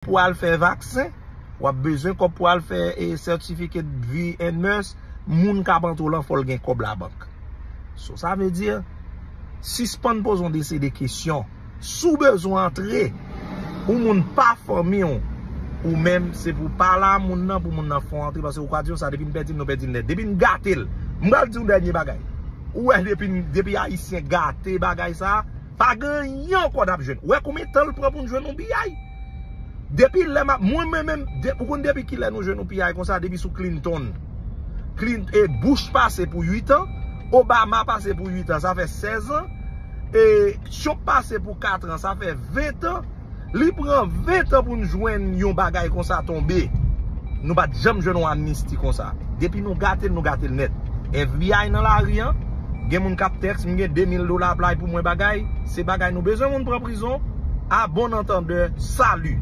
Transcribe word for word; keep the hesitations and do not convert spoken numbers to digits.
pou al fè vaksen, w ap bezwen kòb pou al fè e certificate vi and mers, moun k ap antre w lan fò l gen kòb labank. So sa vle di, sispann poze yon de se de kesyon. Si w bezwen antre, ou moun pa fanmi w, ou menm se pou pale a moun nan pou moun nan fè w antre, paske ou ka di w sa depi n pèdi l nou pèdi l nèt, depi n gate l. M pral di w dènye bagay. Ou wè depi depi ayisyen gate bagay sa, pa gen anyen ankò n ap jwenn. Ou wè konbyen tan l pran pou n jwenn yon piyay? Depi lè m ap mwen menm menm, ou konn depi kilè nou jwenn yon piyay konsa? Depi sou Clinton. Clint e Bush pase pou uit an, Obama pase pou uit an, sa fè sèz an, e Trump pase pou kat an, sa fè ven an. Li pran ven an pou n jwenn yon bagay konsa tonbe. Nou pa t janm jwenn yon amnisti konsa. Depi nou gate l, nou gate l nèt. FBI nan lari an, gen moun k ap tèks m, gen de mil dola ap lay pou mwen bagay. Se bagay nou bezwen moun pran prizon. A bon antandè, sali.